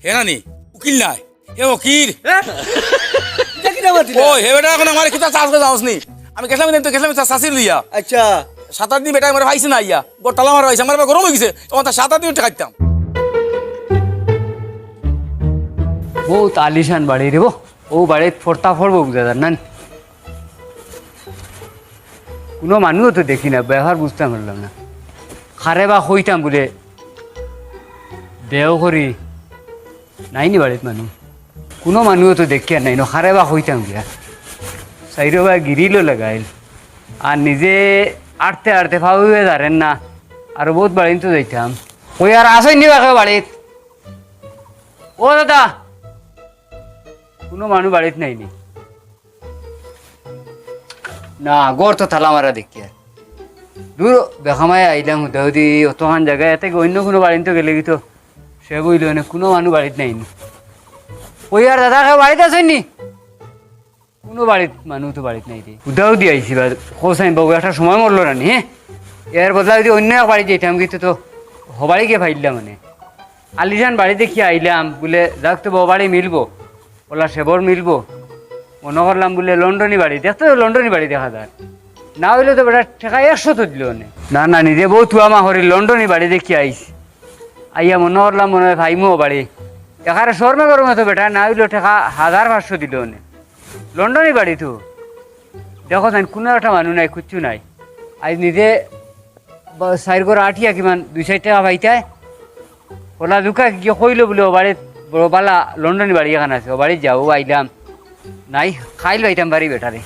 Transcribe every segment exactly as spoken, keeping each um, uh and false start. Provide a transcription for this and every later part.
হে নানি, উকিল নায়, হে ফকির। হ্যাঁ? ইটা কিতা মাতিলা? ওই, হে বেটা, অখন আমারে কিতা চাষ করে যাওস নি? আমি গেছিলাম কিন্তু, গেছিলাম চাষ চাষি লইয়া। আচ্ছা। সাত আট দিন বেটা আমারে পাইছে না আইয়া। গো তালা মারা অইছে, আমার আবার গরম অই গেছে। অখন তার সাত আট দিন টেকা দিতাম। বউত আলিশান বাড়ি রে বো। অউ বাড়িত ফরতা ফরবো বুঝা যার না। কুনু মানুষও তো দেখি না, ব্যাপার বুঝতাম পারলাম না। কারে বা কইতাম বুলে, দেও করি, নাই নি বাড়িত মানুষ। কুনু মানুষও তো দেখিয়ার নাই, কারে বা কইতাম গিয়া। চাইরোবায় গিরিলও লাগাইল। আর নিজে আটতে আটতে পাও অইয়া দাঁড়ের না। আর বউত বাড়িত তো যাইতাম। কই আর আছইন নি বা কেউ বাড়িত? ও দাদা, কুনু মানুষ বাড়িত নাই নি? না, ঘর তো তালা মারা দেখিয়ার। দূর, বেখামায় আইলাম, হুদাহুদি অতখান জাগা, এতে কি অইন্য কুনু বাড়িত তো গেলে কি তো সে বইল, এনে কুনু মানুষ বাড়িত নাই নি। কই আর দাদা, কেউ বাড়িত আছইন নি? কুনু বাড়িত মানুষ তো বাড়িত নাই রে। হুদাহুদি আইছি বা, হোসাইন বাবু, একটা সময় মরলো না নি, হ্যাঁ? এর বদলা যদি অইন্য এক বাড়িত যাইতাম, কিন্তু তো হবাড়ি গিয়া পাইলাম মানে। আলিশান বাড়ি দেখিয়া আইলাম, বুলে, যাক তো বউ বাড়ি মিলবো, অলা সেবর মিলবো। মনো করলাম বুলে লন্ডনি বাড়ি, দেখতে তো লন্ডনি বাড়ি দেখা যার। না অইলে তো বেটা টেকা একশো তো দিলো অনে। না, না, নিজে বউত তুয়া মাহরি লন্ডনি বাড়ি দেখিয়া আইছি। আইয়া মনো করলাম মনো অয় পাইমু বাড়ি। একেবারে শরমে গরমে তো বেটা না অইলেও টেকা হাজার পাঁচশো দিলো অনে। লন্ডনি বাড়ি তো। দেখো চাইন, কুনু একটা মানুষ নাই, কিচ্ছু নাই। আইজ নিজে বা-, চাইর ঘর আটিয়া কিমান দুই চাইর টেকা পাইতায়। অলা দুকা গিয়া কইলো বুলে, ও বাড়িত বড় বালা লন্ডনি বাড়ি এখান আছে, ও বাড়িত যাও, ও আইলাম। নাই, খাইল পাইতাম পারি বেটারে।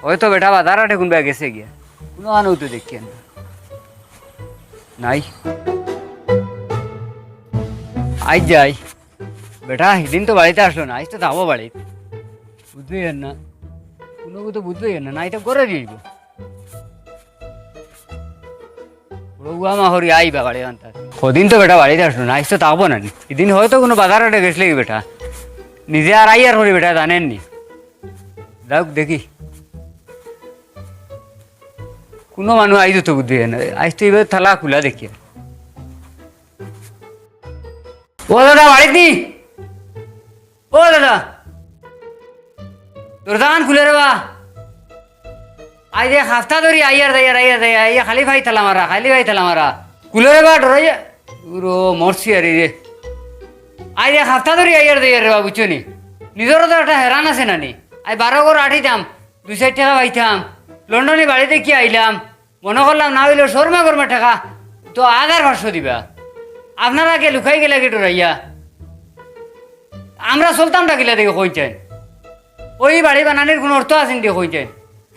হয়তো বেটা বাজার আটে কুনবায় গেছে গিয়া। কুনু কানো তো দেখিয়ার না। নাই। আইজ যাই। বেটা, হিদিন তো বাড়িত আছলো না, আইজ তো থাকবো বাড়িত। বুঝবায় না। কুনু তো বুঝবায় না, না, ইটা ঘরে যাইবো। রউয়া মাহরি আইবা বাড়ি আনতার। কদিন তো বেটা বাড়িত আছলো না, আইজ তো থাকবো না নি। হিদিন হয়তো কুনু বাজার আটে গেছলে কি বেটা। নিজে আর আইয়ার করি বেটা জানের নি। যাউক দেখি। কুনু মানুষ আইজ তো বুঝবায় না, আইজ তো ইবার তালা খুলা দেখিয়ার। ও দাদা, বাড়িত নি? ও দাদা, দরজাখান খুলে রে বা। আইজ এক হাপ্তা ধরি আইয়ার যাইয়ার, আইয়ার যাইয়ার, আইয়া খালি পাই তালা মারা, খালি পাই তালা মারা। খুলে রে বা, ডরাইয়া। উরো, মরছি আর রে। আইজ এক হাপ্তা ধরি আইয়ার যাইয়ার রে বা, বুঝছো নি? নিজরও তো একটা হেরান আছে না নি? আইজ বারো ঘর আটিতাম, দুই চাইর টেকা পাইতাম, লন্ডনি বাড়ি দেখিয়া আইলাম, মনো করলাম না অইলেও শরমে গরমে টেকা তো হাজার পাঁচশো দিবা। আপনারা কে লুকাই গেলা কি ডরাইয়া? আমরা চলতামটা কিলা দেখি কইন চাইন। ওই বাড়ি বানানির কুনু অর্থ আছে নি দেখি কইন চাইন?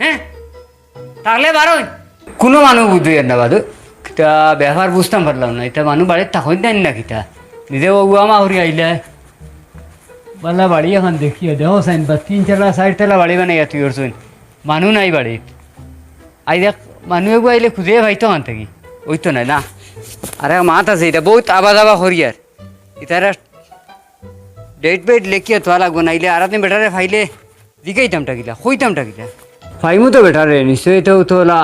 হ্যাঁ? থাকলে বারইন। কুনু মানুষ বুঝবায় না বাদু। কিতা ব্যাপার বুঝতাম পারলাম না। ইতা মানুষ বাড়িত থাকইন না কিতা? নিজে অগুয়া মাহরি আইলা। বালা বাড়ি এখান দেখিয়া দেখো চাইন বা তিন তালা, চাইর তালা বাড়ি বানাইয়া থুই করছইন। মানুষ নাই বাড়িত। আইজ এক মানুষ এগু আইলে খুঁজে পাইতো কান থাকি। অইতো নায় না। আর এক মাত আছে, ইটা বউত আবা যাবা করিয়ার। ইতারা ডেট বেট লেখিয়া থুয়া লাগবো, নাইলে আর দিন বেটারে পাইলে জিগাইতামটা কিলা, কইতামটা কিলা। পাইমু তো বেটারে, নিশ্চয় তো, তো অলা,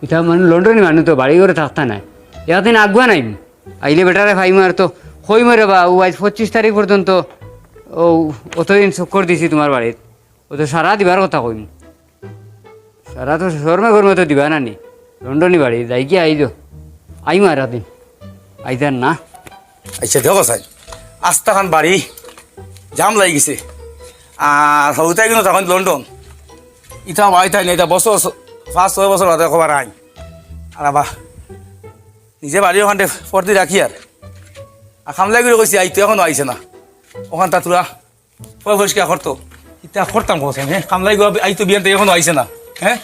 ইতা মানুষ লন্ডনি মানুষ তো বাড়ি ঘরে থাকতা নায়। একদিন আগুয়া নাইমু। আইলে বেটারে পাইমু আর তো কইমু রে বা, ও আইজ পঁচিশ তারিখ পর্যন্ত, ও অতদিন চক্কর দিছি তুমার বাড়িত। ও তো সারা দিবার কথা কইমু। সারা তো শরমে গরমে তো দিবা না নি। লন্ডনি বাড়ি, যাই গিয়া আইজো। আইমু আর একদিন। আইতার না। আইচ্ছা, দেখো চাইন। আস্তাখান বাড়ি জাম লাগি গেছে। আর হউতায় কিন্তু তখন লন্ডন। ইতা বাড়িত আইন, ইতা বছর, পাঁচ ছয় বছর বাদে কবার আইন। আর আবার নিজে বাড়ি ওখানটে ফর্দি রাখি আর। আর খামলাই করে কইছি, আইতো এখনো আইছে না। ওখানটা তোরা পয় পরিষ্কার করতো। ইতা করতাম কও চাইন, হ্যাঁ? কামলাই গো আইতো বিয়ান থাকি এখনো আইছে না। হ্যাঁ?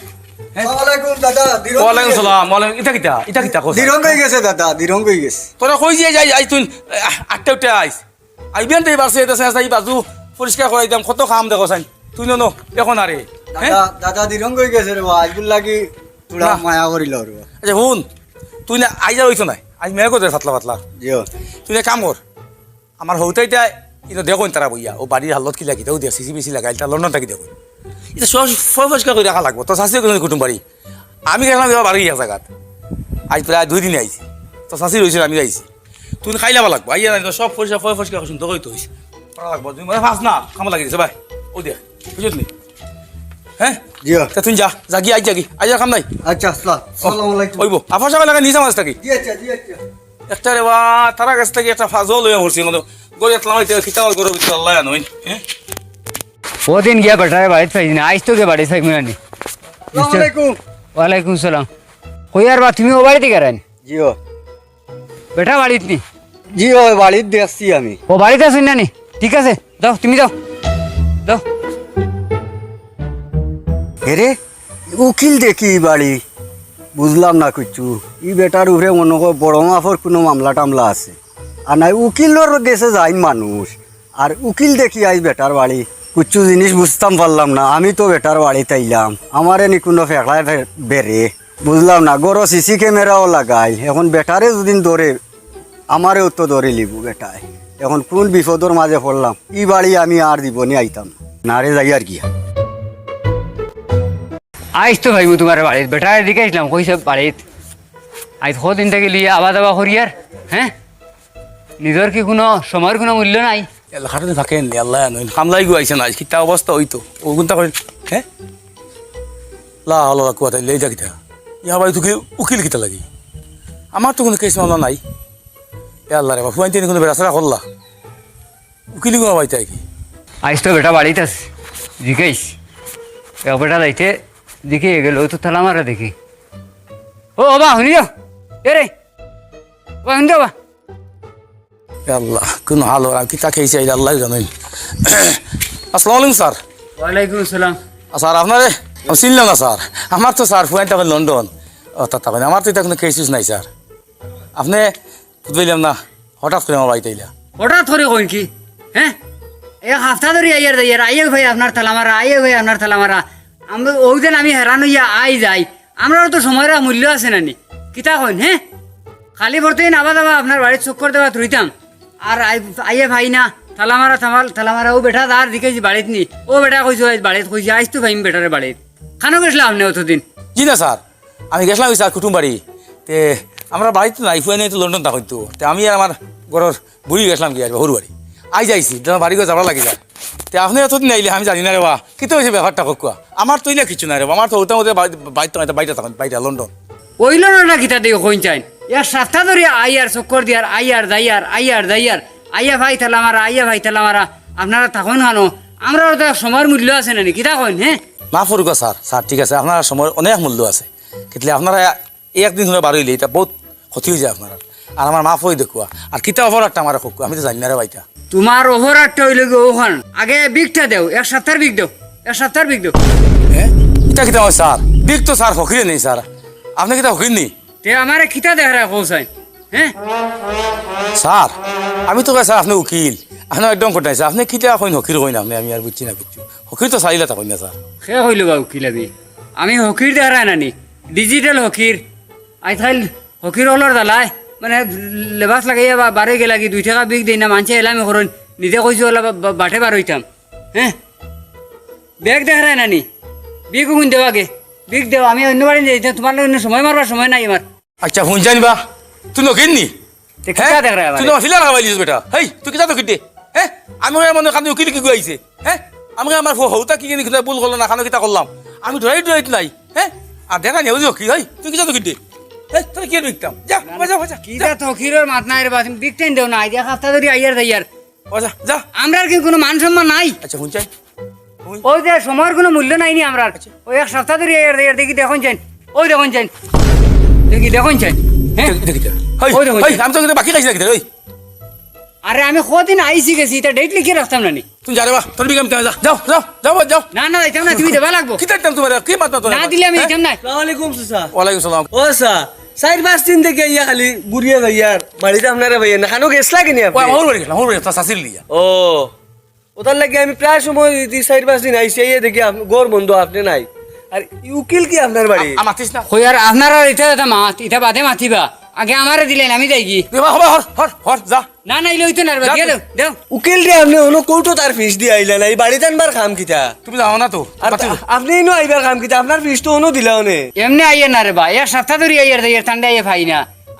হ্যাঁ? আসসালামু আলাইকুম দাদা, দিরং ওয়ালাইকুম অই গেছে। সালাম, ওয়ালাইকুম, ইতা কিতা? ইতা কিতা কও চাইন? দিরং অই গেছে দাদা, দিরং অই গেছে। তোরা কই যে যাই, আই তুই, আহ, আটটা উঠে আইস। আই বিয়ান থাকি বাসে, এটা শেষ, এই বাজু পরিষ্কার করাইতাম, কত কাম দেখো চাইন। তুই নন, এখন আরে। হ্যাঁ? দাদা, দাদা দিরং অই গেছে রে বা, আইগুর লাগি তোরা না। মায়া করিল রে বা। আচ্ছা, হুন, তুই না আইজা অইতো নায়, আইজ মেয়ে করতে ফাতলা ফাতলা। জিও। তুই না কাম কর, আমার হউতাইতে ইনো দেখইন তারা বইয়া, ও বাড়ির হালত কিলা কিতা, ও দেখ, সিসি বিসি লাগাইল, তারা লন্ডন থাকি দেখইন। ইতা সব পয় পরিষ্কার করি রাখা লাগবো, তো শাশি কিন্তু কুটুম বাড়ি। আমি গেছিলাম এবার বাড়ি এক জাগাত, আইজ প্রায় দুই দিনে আইছি, তো শাশি রইছে, আমি আইছি। তুই খাইলাবা লাগবো, আইয়া নাই তো সব পয়সা, পয় পরিষ্কার করছুন, তো কই তো হইছে। করা লাগবো, তুই মানে ফাঁস না, কামো লাগি দিছে ভাই। ও দেখ, বুঝলি নি? হ্যাঁ? জিও। তা তুই যা, যা গি, আই যা গি, আই যা কাম নাই। আচ্ছা, আসসালাম, আসসালামু আলাইকুম। ওইবো, আফা সবাই লাগা নিচে মাছ থাকি। জি আচ্ছা, জি আচ্ছা। একটা রে বা, তারা গেছ থাকি একটা ফাজল হইয়া পড়ছি, মানে, গড়ি এতলা হইতে খিতা আর গরু বিচু আল্লাহ জানো, হইন? হ্যাঁ? ওদিন গিয়া বেটারে বাড়িত পাইছি না, আইজ তো গিয়া বাড়িত পাইমু না নি। আসসালামু আলাইকুম। ওয়ালাইকুম সালাম। কই আর বা, তুমি ও বাড়িত গেরায় নি? জিও। বেটা বাড়িত নি? জি, ওই বাড়িত দেখছি আমি। ও বাড়িত আছইন না নি? ঠিক আছে, যাও, তুমি যাও, যাও। এরে, উকিল দেখি ই বাড়ি, বুঝলাম না কিচ্ছু। ই বেটার উপরে মনো কয় বড় মাপর কুনু মামলা টামলা আছে। আর নাই উকিলর গেছে যাইন মানুষ, আর উকিল দেখি আইজ বেটার বাড়ি। কিচ্ছু জিনিস বুঝতাম পারলাম না। আমি তো বেটার বাড়িত আইলাম, আমারে নি কুনু ফেকলায় ফে-, বেড়ে। বুঝলাম না, ঘরো সিসি ক্যামেরাও লাগাইল। এখন বেটারে যুদি ধরে, আমারেও তো ধরিলিবো বেটায়। এখন কুন বিপদর মাঝে পড়লাম। ই বাড়ি আমি আর জীবনে আইতাম না। না রে, যাই আর কি। আইজ তো পাইমু তুমার বাড়িত, বেটারে জিকাইছলাম, কইছে বাড়িত। আইজ কদিন থাকি লইয়া আবা যাবা করিয়ার, হ্যাঁ? নিজর কি কুনু সময়র কুনু মূল্য নাই? এলাকাটা তো থাকে নি, আল্লাহ জানইন। কামলাই গু আইছে না, আইজ কিতা অবস্থা অইতো? ও কুনটা কইন, হ্যাঁ? লা হাওলা ওয়ালা কুওয়াতা ইল্লা বিল্লাহ, ইটা কিতা? ইয়া ভাই, তুই কি উকিল কিতা লাগি? আমার তো কুনু কেস মামলা নাই। এ আল্লাহ রে বাবা, ফুয়াইন্তে নি কুনু বেড়াছেড়া করলা? উকিল গু ভাই তাই কি? আইজ তো বেটা বাড়িত আছে, জিকাইছ। এ বেটা যাইতে দেখি গেল, ও তো তালা মারা দেখি। ও বাবা, হুনি যাও। এ রে, বাবা, হুনি যাও বাবা। ইয়া আল্লাহ, কুন হাল ওর, আমি কিতা খাইছি, আইলে আল্লাহ জানইন। আসসালামু আলাইকুম স্যার। ওয়ালাইকুম আসসালাম। আ, স্যার, আপনারে আমি চিনলাম না স্যার। আমার তো স্যার, ফুয়াইন্তে লন্ডন। ও, তা, তা, আমার তো ইতা কুনু কেস নাই স্যার। আপনে বুঝলাম না, হঠাৎ করি আমার বাড়িত আইলা। হঠাৎ করি কইন কি? হ্যাঁ? এক হাপ্তা ধরি আইয়ার যাইয়ার, আইয়া ভাই আপনার তালা মারা, আইয়া ভাই আপনার তালা মারা। আমি অউ দিন আমি হেরান অইয়া আই যাই। আমরারও তো সময়র মূল্য আছে না নি? কিতা কইন, হ্যাঁ? খালি বর্তমানে আবা যাবা আপনার বাড়িত চক্কর দেওয়াত রইতাম। আর আই-, আইয়া ভাই না, তালা মারা, তামাল-, তালা মারা, ও বেটা যার জিকাইছি বাড়িত নি। ও বেটা কইছো আইজ বাড়িত, কইছি আইজ তো পাইমু বেটারে বাড়িত। কানো গেছলা আপনে অতদিন? জি না স্যার, আমি গেছলাম অউ স্যার কুটুম বাড়ি। তে আমরা বাড়িত নাই, ফুয়াইন্তে তো লন্ডন থাকইন তো। তে আমি আর আমার ঘরর বুড়ি গেছলাম গিয়া, হউর বাড়ি। আইজ আইছি, বাড়ি ঘর যাওয়া লাগি যায়। তে আপনে অতদিন আইলে আমি জানি না রে বা, কিতা অইছে ব্যাপারটা কউক্কা। আমার তো ইলা কিচ্ছু নাই রে বা, আমার তো অতা মতে বাড়িত, বাড়িত, বাড়িত থাকইন, বাড়িত লন্ডন। অইলো না, না কিতা দিও কইন চাইন। এক হাপ্তা ধরি আইয়ার চক্কর দিয়ার, আইয়ার যাইয়ার, আইয়ার যাইয়ার, আইয়া ভাই তালা মারা, আইয়া ভাই তালা মারা। আপনারা থাকইন কানো, আমরারও তো এক সময়র মূল্য আছে না নি? কিতা কইন, হ্যাঁ? মাফ করউক্কা স্যার, স্যার ঠিক আছে, আপনারার সময়র অনেক মূল্য আছে। কিতলে আপনারা একদিন কুনু বার অইলে ইটা বউত ক্ষতি অইযায় আপনারার। আর আমার মাফ অই দেখউক্কা। আর কিতা অপরাধটা আমারে কউক্কা, আমি তো জানি না রে বা ইটা। তুমার অপরাধটা অইলো গি অখান। আগে ভিকটা দেও, এক হাপ্তার ভিক দেও, এক হাপ্তার ভিক দেও। হ্যাঁ? ইটা কিতা কইন স্যার? ভিক তো স্যার ফকিরে নেই স্যার। আপনে কিতা ফকির নি? তে আমারে কিতা দেখরায় কও চাইন? হ্যাঁ? স্যার, আমি তো কই স্যার আপনে উকিল। আপনে একদম কটাই স্যার। আপনে কিতা কইন ফকির কইন আপনে, আমি আর বুঝছি না কিচ্ছু। ফকির তো স্যার ইলা তা কইন না স্যার। কে কইলো বা উকিল আমি? আমি ফকির দেখরায় না নি? Digital ফকির। আইজকাইল ফকির অকলর জ্বালায়, মানে, লেবাস লাগাইয়া বা-, বারই গেলাগি, দুই টেকা ভিক দেই না, মানষে এলামি করইন, নিজে কইছো অলা বা-, বা-, বাটে বারইতাম। হ্যাঁ? ভিক দেখরায় না নি? ভিক অখন দেও আগে। ভিক দেও, আমি অন্য বাড়ি যাইতাম, তুমার লগে সময় মারবার সময় নাই আমার। আচ্ছা, হুনছইন বা, তুই ফকির নি? তে কিতা দেখরায় আমারে? তুই তো ফিলা লাগাইলিছস বেটা। হেই, তুই কিতা ফকির দে? হ্যাঁ? আমি ওই মনে কান্দি উকিল কি গুয়াইছে? হ্যাঁ? আমি আমার ফো-, হউতা কি কিনি কিতা ভুল করলো না, কানো কিতা করলাম? আমি ডরাই ডরাই নাই। হ্যাঁ? আর দেখা নেই, ওই যে ফকির, হেই, তুই কিতা ফকির দে? হেই, তোরে কিতা ভিকতাম? যা, যা, যা। কিতা ফকিরর মাত নাই রে বা, তুমি ভিকটাইন দেও না, আইজ এক হাপ্তা ধরি আইয়ার যাইয়ার। ও যা, যা। আমরার কি কুনু মান সম্মান নাই? আচ্ছা, হুনছইন? ওই যে সময়র কুনু মূল্য নাই নি আমরার। আচ্ছা। ওই এক হাপ্তা ধরি এর, এর দেখি দেখইন চাইন। ওই দেখইন চাইন। দেখি দেখইন চাইন। হ্যাঁ? দেখি, দেখি, দেখি। হেই, ওই দেখইন হেই, চাইন। আমি তো কিন্তু বাকি খাইছি না কিন্তু, ওই। আরে আমি কদিন আইছি গেছি, ইটা date লিখিয়া রাখতাম না নি? তুই যা রে বা, তোর ভিক আমি দিতাম না, যা, যাও, যাও, যাও, যাও। না, না, যাইতাম না, তুমি দেবা লাগবো। কিতা দিতাম তুমারে, কি মাত মাতো না না? দিলে আমি হ্যাঁ? দিতাম না। আসসালামু আলাইকুম চাচা। ওয়ালাইকুম সালাম। ও চাচা, চাইর পাঁচ দিন থাকি আইয়া খালি ঘুরিয়া যাইয়ার, বাড়িত আপনারে পাইয়ার না, কানো গেছলা কিনি আপনে? ওই, হউর বাড়ি গেছলাম, হউর বাড়ি, চাচির লিয়া। ও, অতার লাগি আমি প্রায় সময় দি চাইর পাঁচ দিন আইছি, আইয়া দেখি আপ-, ঘর বন্ধ, আপনে নাই। আর ই উকিল কি আপনার বাড়ি? আ-, মাতিস না। কই আর আপনার আর ইটা, ইটা মাত, ইটা বাদে মাতিবা। আগে আমারে দিলাইন, আমি যাইগি। দে বা, হর, হর, হর, হর, যা। না, না, ইলে অইতো না রে বা, যা দিয়া তুই। দেও, দেও। উকিল রে, আপনে অনো কোর্টো তার ফিস দিয়া আইলা না, ই বাড়িত আনবার কাম কিতা? তুমি যাও না তো, আর মাতিও। তা-, আপনে ইনো আইবার কাম কিতা? আপনার ফিস তো অনো দিলা অনে। এমনে আইয়ার না রে বা, এক হাপ্তা ধরি আইয়ার, আইয়ার, তানরে আইয়া পাই না।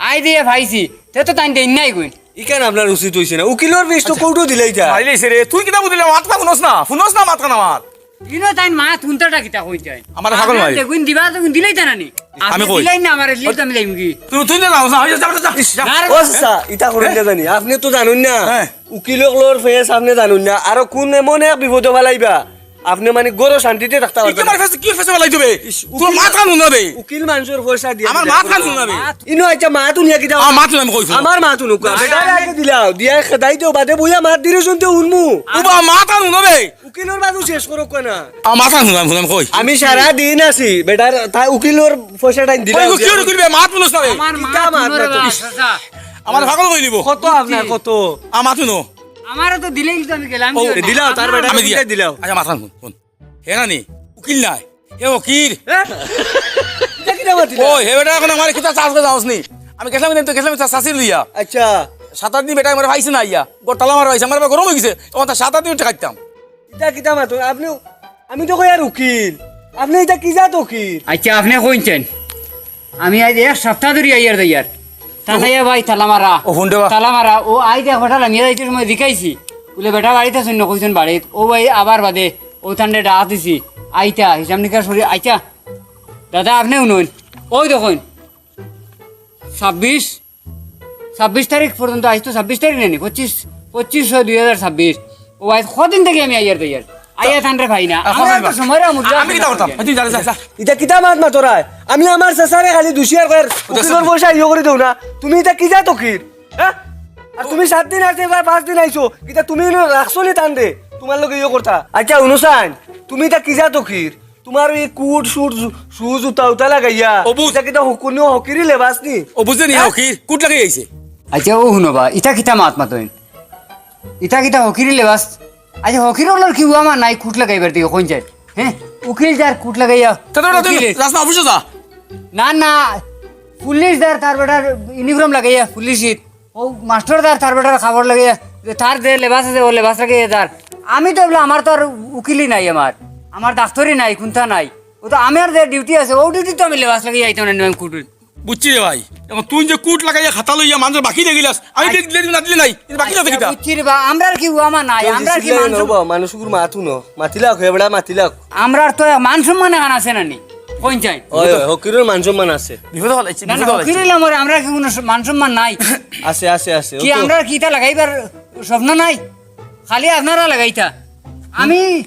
আইজ দিয়া পাইছি, তে তো তাইন দেইন নাই কইন। ইখান আপনার উচিত অইছে না। উকিলর ফিস তো আচ্ছা। কোর্টো দিলাইতা। মারিলিছে রে, তুই কিতা বুঝলি? মাত হুনস না, হুনস না মাত খান আমার। ইনো তাইন মাত হুনতাটা কিতা কই যায়? আমার পাগল ভাই। দেখুন দিবা তো দিলাইতা না নি। আমি আপনি কই? দিলাই না আমার, লিয়ে তো আমি যাইমু কি? তুই, তুই না যাও, যাও, যাও, যাও, যাও। না রে। ও চাচা, ইতা করইন না জানি। আপনি তো জানইন না। হ্যাঁ। উকিল অকলর ফেস আপনি জানইন না। আরো কোন এমন এক বিপদো ফালাইবা? আপনি মানে ঘরো শান্তিতে থাকতা তুই কি পারতা না। আমার ফেসে, কি ফেসে ফালাই দিবে? ইস, তোর উকিল মাথা নুনাবে। উকিল মানষর পয়সা দিয়া আমার বিয়া মাথা করবা। নুনাবে। ইনো আচ্ছা মাথা নুনিয়া কিতা? আমার মাথা নুনাবে কইছো। আমার মাথা নুনুকা। না, বেটা না, আগে দিলাও, দিয়া খেদাই দেও, বাদে বইয়া মাত দিরে শুনতে হুনমু। উবা মাথা নুনাবে। উকিলর বাজু শেষ করো কই না। আমার মাথা নুনাবে, নুনাবে কই। আমি সারা দিন আছি, বেটার তা উকিলর পয়সা টাইম দিলাও। ওই উকিল, উকিল বে, মাত নুনস না রে। আমার কিতা মাত মাত নুনস না রে তুই? বাবা, চাচা। আমার পাগল কই দিব। কত আপনার কত? আমার মাথা নুনো। আমারও তো দিলেই তো আমি গেলাম ও, কি? দিলাও, তার বেটা আমি দিয়া। দিলাও। আচ্ছা, মাথা নুন, নুন। হে না নি, উকিল নাই, হে ফকির। হ্যাঁ? ইটা কিতা মাতিলা? ওই, হে বেটা, এখন আমার কিতা চাষ করে যাওস নি? আমি গেছিলাম কিন্তু, গেছিলাম চাষ চাষির দিয়া। আচ্ছা। সাত আট দিন বেটা আমার পাইছে না আইয়া। গো তালা মারা পাইছে, আমার আবার গরম অই গেছে। তখন তার সাত আট দিন টেকা দিতাম। ইটা কিতা মাতো? আপনি, আমি তো কই আর উকিল। আপনি ইটা কি জাত উকিল? আচ্ছা, আপনি কইছেন? আমি আজ এক সপ্তাহ ধরি আইয়ার যাইয়ার। তালাইয়া ভাই, তালা মারা। ও, ফোন দেবা। তালা মারা। ও, আই দেখ, বেটা লামিয়া যাইতে সময় জিকাইছি। বলে, "বেটা বাড়িত আছইন না?" কইছেন, "বাড়িত।" ও ভাই, আবার বাদে, ও তানরে ডাক দিছি। আইতা, হিসাব নিকাশ করি, আইতা। দাদা, আপনি হুনইন। ওই দেখইন। ছাব্বিশ, ছাব্বিশ তারিখ পর্যন্ত আইজ তো ছাব্বিশ তারিখ নানি? পঁচিশ, পঁচিশ ছয় দুই হাজার ছাব্বিশ। ও আইজ কদিন থাকি আমি আইয়ার যাইয়ার। আইয়া তানরে পাই না। আ, আমরা তো সময় রে মুদ্রা আমি কিতা করতাম? তুই যা, যা, যা। ইটা কিতা মাত মাতরায়? আমি আমার চাচারে খালি দুষিয়ার কর, উকিলর পয়সা ইয়ে করি দেও না। তুমি ইটা কি জাত উকিল? হ্যাঁ? আর তুমি সাত দিন আছে বা পাঁচ দিন আইছো, ইটা তুমি ইনো রাখছো নি তানরে? তোমার লগে ইয়ে করতা। আচ্ছা, হুনো চাইন, তুমি ইটা কি জাত উকিল? তোমার এই কুট, শুট, শু, জুতা, উতা লাগাইয়া। ও বুঝ। ইটা কিতা হুকুনিও হকিরি লেবাস নি? ও বুঝে নি, হ্যাঁ? হকির কুট লাগাই আইছে। আচ্ছা, ও হুনো বা, ইটা কিতা মাত মাতইন? ইটা কিতা হকিরি লেবাস? আচ্ছা, হকির অকলর কিউ আমার নাই কুট লাগাইবার দিকে, কইন যায়? হ্যাঁ? উকিল যার কুট লাগাইয়া। তা, তা, তা, উকিলে। রাস্তা অফিসে যা। না, না, পুলিশ যার তার বেটার ইউনিফর্ম লাগাইয়া, পুলিশির। ও মাস্টার যার তার বেটার কাপড় লাগাইয়া, যে তার যে লেবাস আছে, ও লেবাস লাগাইয়া যার। আমি তো এবলা, আমার তো আর উকিলই নাই আমার। আমার ডাক্তারি নাই, কুন্তা নাই। ও তো আমার যে ডিউটি আছে, ও ডিউটি তো আমি লেবাস লাগাইয়া আইতাম না, আমি কুট। বুঝছি রে ভাই, এখন তুই যে কুট লাগাইয়া খাতা লইয়া মানুষের বাকি দেখিলাস, আমি আই- বিল দিলে না দিলে নাই, কিন্তু বাকি না আচ্ছা, দেখিতা। বুঝছি রে বা, আমরার কিউ আমার নাই, তুই আমরার কি চিল্লাই মান না, সম্মান? বাবা, মানুষগুর মাত হুনো, মাতিলাক, হে বেটা, মাতিলাক। আমরার তো মান সম্মান এখান আছে না নি? কইন চাই? ওই, ওই, হকিরর মান সম্মান আছে। বিপদ হলাইছে, না, না, বিপদ হলাইছে। হকির হইলাম ওরে, আমরার কি কোনো স-, মান সম্মান নাই? আছে, আছে, আছে, কি ওকে। আমরার কি ইটা লাগাইবার স্বপ্ন নাই? খালি আপনারা লাগাইতা। আমি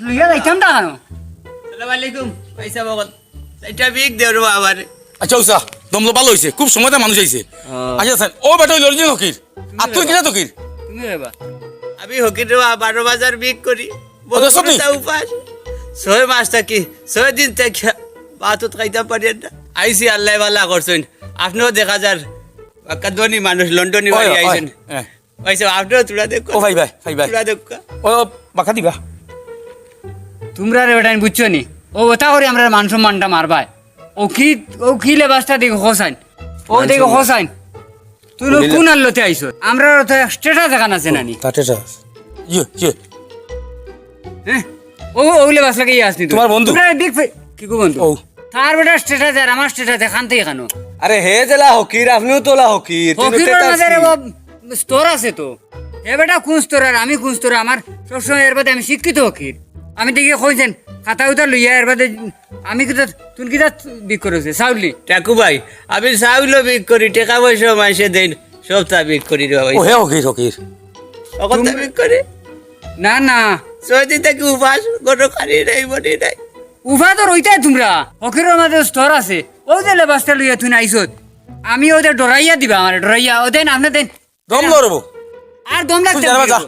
লইয়া যাইতাম না কেন? আসসালামু আলাইকুম, পয়সা বগল। এটা বিগ দেওর বাবারে। আচ্ছা, উষা, দমলো ভালো হইছে, খুব সময়তে মানুষ আইছে। হ্যাঁ। আচ্ছা, স্যার, ও বেটা হইল অরিজিনাল হকির। আর তুই কিনা হকির? তুমি হবা। আমি হকির রে বা, বারো বাজার বিগ করি। ওটা সত্যি? বগুড়া উপাস। ছয় মাস থাকি, ছয় দিন থাকি ভাত খাইতাম পারি না। আইছি আল্লাহ ভালা করছইন। আপনিও দেখা যার, বাক্কা ধনী মানুষ, লন্ডনি ওই, বাড়ি ওই, আইছেন। হ্যাঁ। ভাই সাহেব, আপনিও তুলা দেখুন। ও ভাই, ভাই, ভাই, ভাই। তুলা দেখুন। ও, বাক্কা দিবা। তোমরা রে বেটাইন বুঝছো নি? ও ওটা করে আমরা মান সম্মানটা মারবায়। ও কি, ও কি লেবাসটা দেখো হোসাইন? ও মান দেখো সম্মান। হোসাইন। তুই লো কোন আল্লতে আইছো? আমরা তো স্ট্যাটাস দেখান আছে না নি? তা স্ট্যাটাস। ইয়ে, ইয়ে। হ্যাঁ? ও, ও লেবাস লাগাই আসনি তুই। তোমার বন্ধু? তোমরা বিগ ফে-, কি গো বন্ধু? ও। তার বেটা স্ট্যাটাস আর আমার স্ট্যাটাস দেখান তো এখানো। আরে হে জেলা হকির, আপনিও তোলা হকির। তুমি হকির স্ট্যাটাস মাঝে রে কি? বাপ, স্তর আছে তো। হে বেটা কোন স্তর আর আমি কোন স্তর? আমার সবসময় এর বাদে আমি শিক্ষিত হকির। আমি দেখি কইছেন, খাতা উতা লইয়া এর বাদে আমি কিতা, তুই কিতা বিক করেছে, চাউলি? টাকু ভাই, আমি চাউলও বিক করি, টাকা পয়সা মাইসে দেন, সব তা বিক করি রে ভাই। ও হে হকির, হকির। অকল তা বিক করি? না, না। ছয় দিন থাকি উপাস, কোনো খানি নাই, বনি নাই। উপাস তো রইতাই তোমরা। হকিরর মাঝে স্তর আছে। ও যে লেবাসটা লইয়া তুই নাইছত। আমি ওদের ডরাইয়া দিবা আমারে, ডরাইয়া। ও দেন, আপনি দেন। দম লড়বো। আর দম লাগতে তুই জানবা যা।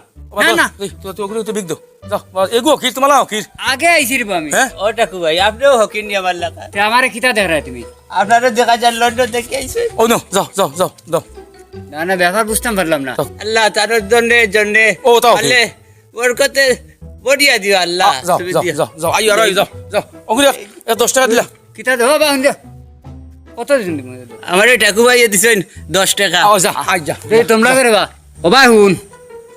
না, না। এই, তুই, তুই ওগুলো তো বিক দো। যা, বাস, এগু হকির, তোমালা হকির। আগে আইছি রে বা আমি। হ্যাঁ? ও টাকু ভাই, আপনিও হকির নিয়ে আমার লাগা। তে আমারে কিতা দেখায় তুমি? আপনারে দেখা যায় লন্ডন থেকে আইছে। ও নো, যাও, যাও, যাও, যাও। না, না, ব্যাপার বুঝতাম পারলাম না। যাও। আল্লাহ, তার জন্যে, জন্যে। ও, তাও হকির। আল্লাহ, বরকতে বড়িয়া দিও আল্লাহ। আ, যাও, তুমি যাও, দিও। যাও, যাও। আইও, আর আইও, যাও, যাও। ওগুলো, এ, দশ টাকা দিলা। কিতা দেবো বা হুন দে। কত দিন দিব? আমার এই টাকু ভাইয়ে দিছেন দশ টাকা। আও যা, আই যা। এই তোমরা করে বা। ও ভাই হুন।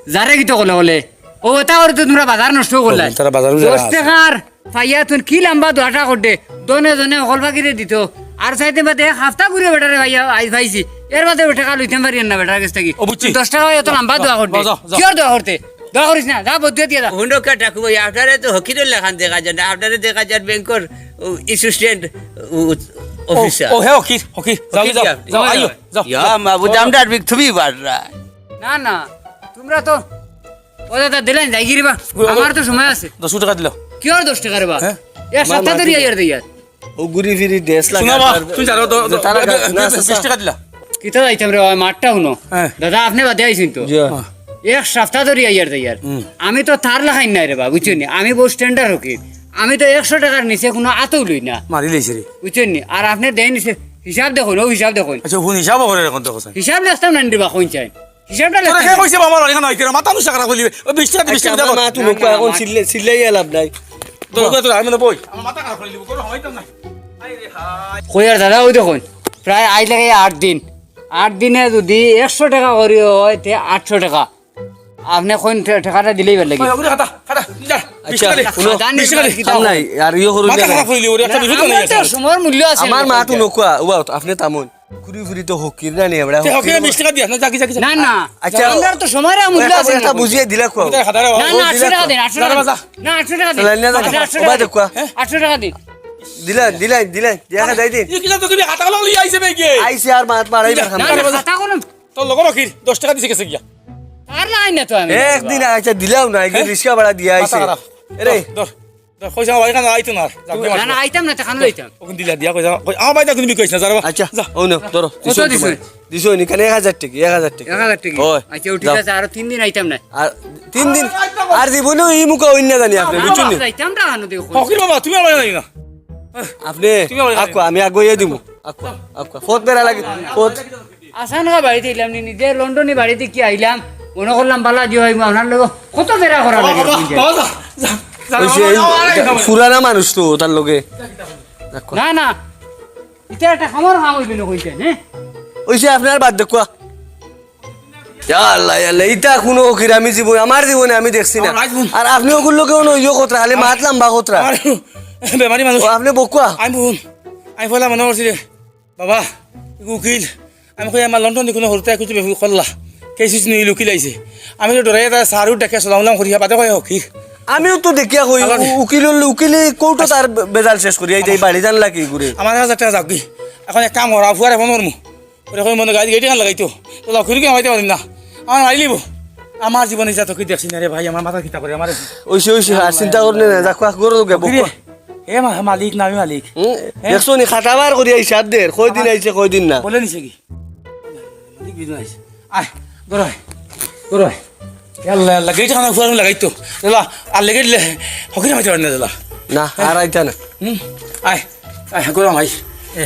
যারে কিতা কলে কলে। ও ওটা করে তো তোমরা বাজার নষ্ট করলে। তারা বাজার উজার দশ আছে। টাকার পাইয়া তুই কি লম্বা দোয়াটা করতে। দনে দনে হকল ফাঁকিরে দিত। আর চাইতে বাদে এক হাফতা ঘুরে বেটারে পাইয়া আই পাইছি। এর বাদে টেকা লইতাম পারি না বেটার গেছ থাকি। ও, বুঝছি। দশ টেকা অয়, অত লম্বা দোয়া করতে। যাও, যাও। কিওর দোয়া করতে? দোয়া করিস না, যা বদুয়া দিয়া যা। হুনো কা ঠাকু ভাই, আপনারে তো হকিরর লাখান দেখা যায় না, আপনারে দেখা যায় ব্যাংকর, ও, অ্যাসিস্ট্যান্ট, ও, ও, অফিসার। ও, হে হকির, হকির। যাও, হকির যাও, কি আপনি? যাও, আইও, যাও। ইয়া মাবুদ, আমরা আর বিক তুমি বাড়রা। না, না, তুমরা তো ও দাদা, দিলাইন যাইগি রে বা। ও, ও, আমার তো সময় আছে। দশ টেকা দিলাও। কিওর দশ টেকা রে বা? হ্যাঁ? এক সপ্তাহ ধরি আইয়ার দেইয়ার। ও ঘুরি ফিরি দেশ লাগা শুনো বা, আর তুমি জানো তো, যে তারা বে-, বে-, না, বে-, চাচা। বিশ টেকা দিলা। কিতা যাইতাম রে বা, মাতটা হুনো। হ্যাঁ। দাদা, আপনে বাদে আইছইন তো। জি। এক সপ্তাহ ধরি আইয়ার দেইয়ার। হুম। আমি তো তার লাখান নায় রে বা, বুঝছইন নি? আমি বউত স্ট্যান্ডার্ড হকির। আমি তো একশো টেকার নিচে কুনু আতও লই না। মারি লাইছে রে। বুঝছইন নি? আর আপনে দেইন নিচে হিসাব দেখইন, ও হিসাব দেখইন। আচ্ছা, হুন হিসাব করে এখন দেখো স্যার। হিসাব দেখতাম না রে বা, কইন চাই। হিসাবটা তোরা লেখা কে নাই। কইছে আমার এখানে আইতে রে? মাথা নষ্ট খারাপ করিলি। ও বিশ টেকা দে, বিশ আচ্ছা, টেকা দে। আমার মা তুমি না, কই না, এখন না। চিল্লে-, চিল্লাইয়া লাভ নাই। তোর উপরে তোর আমি না বই। আমার মাথা খারাপ করিলি, কোনো হইতাম নাই। আরে হায়। কই আর দাদা, ওই দেখইন, প্রায় আইজ লাগে আট দিন। আট দিনে যদি একশো টেকা করি অয়, তে আটশো টেকা। আপনে কইন টে-, টেকাটা দিলেই ভালা লাগে। ওই, ওগুলো খাতা, খাতা, যা, বিশ আচ্ছা, টেকা দে। হুনো, খাতা নেই, বিশ টেকা দে। কিতা খাম নাই, আর ইয়ে করুন মাথা না। খারাপ করিলি, ওরে একটা না, বিপদ আমার বানাই তো আছে। সময়ের মূল্য আছে আমার না, মা কইন তো চাই। নকুয়া, ওয়া, আপনে তামুন। ঘুরি ফিরি তো হকির না নি, এবড়া তে হকির হকির। বিশ টেকা দিয়া, না, যা, যা, যা, যা। না, না, আচ্ছা, আমরার তো সময়ের মূল্য ওটা আছে না। একটা বুঝিয়ে দিলা কও। ওটা খাতা রে, না, ও না, দিলা আটশো টেকা কও। দিন, আটশো টেকা দিন। না, আটশো টেকা দিন। চালাই না, না, আটশো টেকা ওবা দিন। দেখুয়া। হ্যাঁ? আটশো টেকা দিন। দিলা, দিলাই, দিলাই। দেখা যাই দিন। এই কিলা তো তুমি খাতা কলম লইয়া আইছে বেগে। আইছে আর মাত মারাই না, বার খাম না, না। না, খাতা কলম। তোর লগর হকির, দশ টেকা দিছে গেছে গিয়া। তার লাইন না তো আমি। একদিন আইছে দিলাও না, এই যে হ্যাঁ? রিক্সা ভাড়া দিয়া আইছে। মাথা খারাপ। এরে। ধর, ধর। কইছে আমার বাড়ি খান আইতো না, যাক গিয়া না, মারবো। না, আইতাম না, তখন আইতাম। ওখান দিলা দিয়া কইছে, কই, আমার বাড়িতে কোনো বিকইছ না, যারবা। আচ্ছা, যা। ও না, ধরো, কত দিছো দিছো? নি? দিছো নি, কেন এক হাজার টেকা, এক হাজার টেকা। এক হাজার টেকা? ওই। আচ্ছা, উঠি যাও। যাচ্ছে, আরো তিন দিন আইতাম না। আর তিন দিন, আর জীবনে ই মুখা অইন না জানি আপনে, বুঝছইন নি? আইতাম না, আনো দেখো। ফকির বাবা, তুমি আমার জানি না। আপনে, তুমি আমার জানি না। আকো, আমি আগুয়াই দিমু। আকো, আকো। ফত বেড়া লাগে, ফত। আসান গা বাড়িত আইলাম নি, নিজে লন্ডনি বাড়িত থাকি আইলাম, মনো করলাম বালা দিও আইমু, আপনার লগে কত বেড়া করা লাগে। বাবা, বাবা, যা, যা, যা, ওই যে বাবা, এই বাবা, বাবা, বাবা। পুরানা মানুষ তো, তার লগে। না, না, ইটা একটা কামর কাম অইবে না কইছেন, হ্যাঁ? ওই যে আপনার বাদ দেখুয়া। ইয়া আল্লাহ, ইয়া আল্লাহ, ইটা কুনু ফকির আমি জীবন, আমার জীবনে আমি দেখছি না। আমার রাইত হুন। আর আপনে ওগুর লগে অনো ইয়ো খতরা, খালি মাত লাম্বা খতরা। আমার বেমারি মানুষ। ও, আপনে বকুয়া। আমি হুন, আমি পয়লা মনো করছি রে, বাবা, উকিল। আমি কই, আমার লন্ডন দি কুনু হরতে কিছু বেফু করলা। কেসিস নিয়ে উকিল আইছে। আমি তো ডরাইয়া তার সারুর ডাকে সালাম উলাম করিয়া বাদে কয় ফকির। আমিও তো দেখিয়া কই, আল্লাহ রে। উ-, উকিল হইলে উকিলে কোর্টও তার বে-, বেজাল শেষ করিয়া এই যে এই বাড়ি জানলা কি ঘুরে। আমার এক হাজার টেকা যাক গি। এখন এক কাম কর, ফুয়ারে ফোন করমু। ওরে কই মনে গাড়ি গেটে খান লাগাইতো। তো লাও, খুরি কি আমাইতে পারি না। আমার মারি লিবো। আমার জীবনে যা তোকে দেখছি না রে ভাই, আমার মাথা কিতা করে, আমার ওইসে, ওইসে, আর চিন্তা করলে না, যা, কয়েক গরু লোকে বকো। এ মা-, মালিক না, আমি মালিক। হুম, হ্যাঁ? দেখছো নি, খাটা বার করিয়া হিসাব দের, কয়দিন আমার আইছে, কয়দিন না। বলে নিছে কি? মালিক বিজু আইছে। আয়, গরু আয়, গরু আয়। ইয়াল্লা, ইয়াল্লা, গেট খানা ফুয়ার লাগাইতো। ইয়াল্লা, আর লেগে দিলে, হকি না মাইতে পারি না, ইয়াল্লা। না, আর আইতা না। হুম, আয়, আয়, গরু আয়। এ,